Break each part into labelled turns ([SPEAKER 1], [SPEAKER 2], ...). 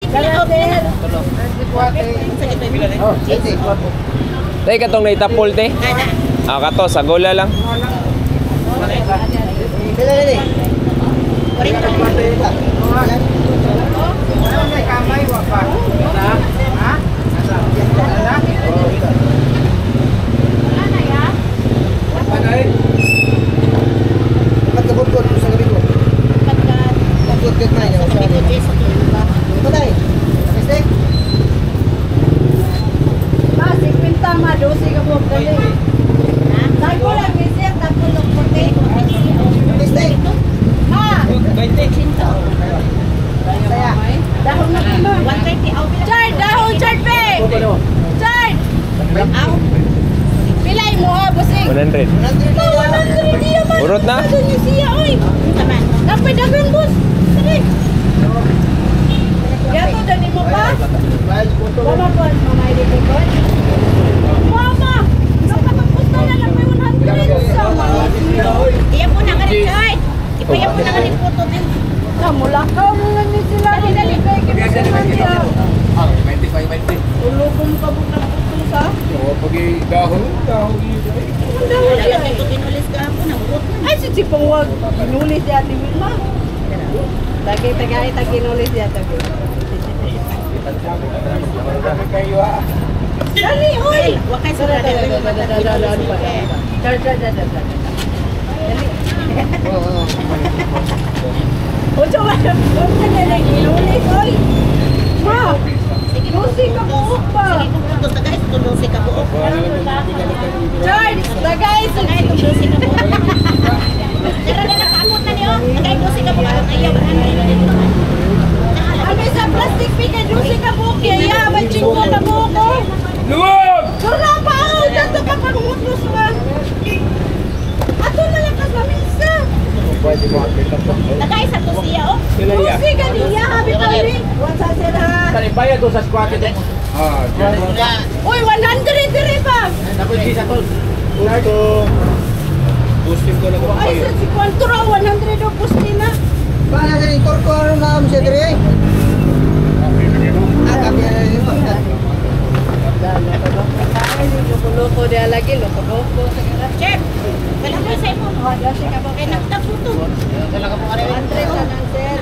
[SPEAKER 1] Pila sir.
[SPEAKER 2] Oh, 20.
[SPEAKER 3] Tay katong naitapol te. Ah, kato sagola lang.
[SPEAKER 2] Pila ni? Kamay wa pa. Ha?
[SPEAKER 1] Wala na ya.
[SPEAKER 2] Pagkabugod sa gabi ko.
[SPEAKER 1] Pagka
[SPEAKER 2] Pagkabugod na
[SPEAKER 1] sa gabi ko sa tulo.
[SPEAKER 2] Patay. Pwede?
[SPEAKER 4] Ma, 50 ma, 12 ka buok dali. Dagko lang ni sir, dagko lang puti.
[SPEAKER 2] Pwede?
[SPEAKER 4] Ma,
[SPEAKER 2] Saya.
[SPEAKER 4] dahon na kilo.
[SPEAKER 1] 130 aw pila.
[SPEAKER 4] Chard, dahon, chard pe. Chard.
[SPEAKER 1] Aw.
[SPEAKER 4] Pilay mo ha, busing.
[SPEAKER 3] 100.
[SPEAKER 4] Ma, 100 diya man.
[SPEAKER 3] Urot na?
[SPEAKER 4] Ano ni siya, oy.
[SPEAKER 1] Taman.
[SPEAKER 4] Napay dagan, boss. Sige. Yato, dali mo pa. Mama ko, mama, hindi ko. Mama, nakatapos na lang may 100 sa mga siya.
[SPEAKER 1] Iya po na nga ni Chard. Ipaya po na nga ni puto din.
[SPEAKER 4] Namulakaw na lang ni sila.
[SPEAKER 1] Dali, dali.
[SPEAKER 4] Dali.
[SPEAKER 5] Ah, 25, 20.
[SPEAKER 4] Tulogong ka mo ng puto sa.
[SPEAKER 5] Oh, pag dahon, dahon yun.
[SPEAKER 4] Ang dahon siya
[SPEAKER 1] Wala
[SPEAKER 4] eh.
[SPEAKER 1] ko ginulis ka ako nang urot na.
[SPEAKER 4] Ay, si Chipong wag. Ginulis si Ate Wilma. Tagay, tagay, tagay, ginulis si Ate Wilma. Dali, oy!
[SPEAKER 1] Wa kay sa dali.
[SPEAKER 4] Char, char, char, char, char. Dali.
[SPEAKER 2] Oo.
[SPEAKER 4] Ocho ba? Ocho na lang, ginulis, oy! Ma!
[SPEAKER 1] Sige
[SPEAKER 4] Lucy ka buok pa!
[SPEAKER 1] Sige kung puto tagay tulo si ka buok.
[SPEAKER 4] Charge! Tagay!
[SPEAKER 1] Tagay tulo si ka buok. Tara na nakaamot na niyo. Tagay tulo ka buok ang ayaw dito.
[SPEAKER 4] Ano sa plastic bag kay Lucy ka buok? Yaya, ba chingko ka buok ko?
[SPEAKER 5] Luwag!
[SPEAKER 4] Sura pa! Oh, dato ka pang mutlos ba? Ato na lang ka sa minsa.
[SPEAKER 1] Tagay sa to siya oh.
[SPEAKER 4] Lucy ka niya, habi pa rin. What's up, sir, ha?
[SPEAKER 6] Bayad doon sa squat din.
[SPEAKER 5] Ah,
[SPEAKER 4] Uy, 100 dire pa!
[SPEAKER 5] Puto. Boosting ko na ko
[SPEAKER 4] Ay, sa si Kwanto raw, 100 o pusti na.
[SPEAKER 2] Paano sa rin torko ano na am siya dire? Ah, kami na rin mo.
[SPEAKER 4] Ay, loko-loko dia lagi, loko-loko.
[SPEAKER 1] Chef, wala ko sa imo. Kay nagtaputo.
[SPEAKER 4] 100 na lang, sir.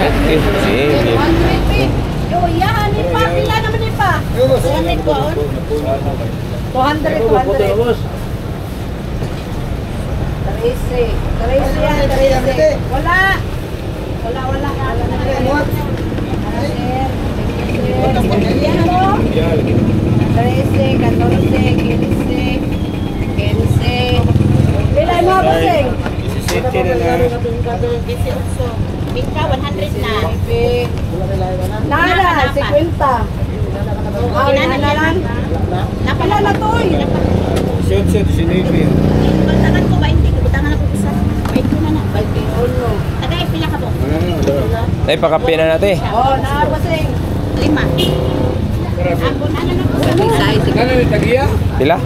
[SPEAKER 3] Okay, sige.
[SPEAKER 4] 100 eh. Yo, iyahan ni pa. Pila naman ni pa?
[SPEAKER 1] 100 ko.
[SPEAKER 4] 200, 200. 13. 13 yan, 13. Wala. Wala, wala. Wala na. Sir, sir. Yan mo. 13, 14, 15, 15. Pila mo, bossing?
[SPEAKER 5] 17 na na.
[SPEAKER 1] 18. Bigka 100 na.
[SPEAKER 4] Nada, 50. Ah,
[SPEAKER 1] Kinana
[SPEAKER 4] na lang.
[SPEAKER 1] Napala
[SPEAKER 4] Pila na to, eh.
[SPEAKER 5] 18, 19.
[SPEAKER 1] Butangan ko 20, butangan ako isa. 20 na na.
[SPEAKER 4] 21.
[SPEAKER 1] Tagay pila ka buok.
[SPEAKER 3] Tay pakape na natin.
[SPEAKER 4] Oh, na, bossing.
[SPEAKER 1] Lima. Ako na na ko.
[SPEAKER 5] Kano ni Tagiya?
[SPEAKER 3] Pila?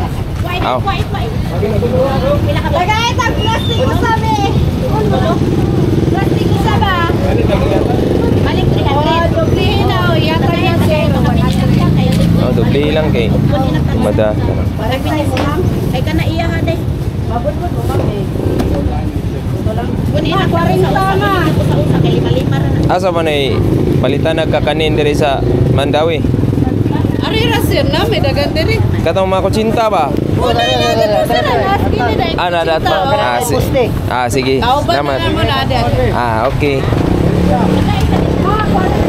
[SPEAKER 1] Wait,
[SPEAKER 3] Aw.
[SPEAKER 1] wait, wait. Pila ka buok.
[SPEAKER 4] Tagay, tag plastic usabi. Plastic usaba.
[SPEAKER 5] Kano Tagiya?
[SPEAKER 1] Balik 300.
[SPEAKER 4] Oh, doblihin na, oh. Yata yan, sir.
[SPEAKER 3] Oh, doble lang kay. Kumada.
[SPEAKER 4] Parang size, ma'am.
[SPEAKER 1] Kay kana iya ha day.
[SPEAKER 4] Mabudbud mo, ma'am, eh. Ito lang.
[SPEAKER 1] Kunin
[SPEAKER 4] Ma,
[SPEAKER 1] na
[SPEAKER 4] 40 ma.
[SPEAKER 1] Usa-usa kay lima-lima ra na.
[SPEAKER 3] Asa man ay palitan nagkakanin diri sa Mandawi.
[SPEAKER 4] Ari ra sir na may dagan diri.
[SPEAKER 3] Katong mga kutsinta ba?
[SPEAKER 4] Una na dito sir, ang asking ni
[SPEAKER 3] Ah, na dapat. Ah, si ah, sige.
[SPEAKER 4] Kauban
[SPEAKER 3] Salamat.
[SPEAKER 4] na mo na dito.
[SPEAKER 3] Ah, okay.
[SPEAKER 4] Ma, 40.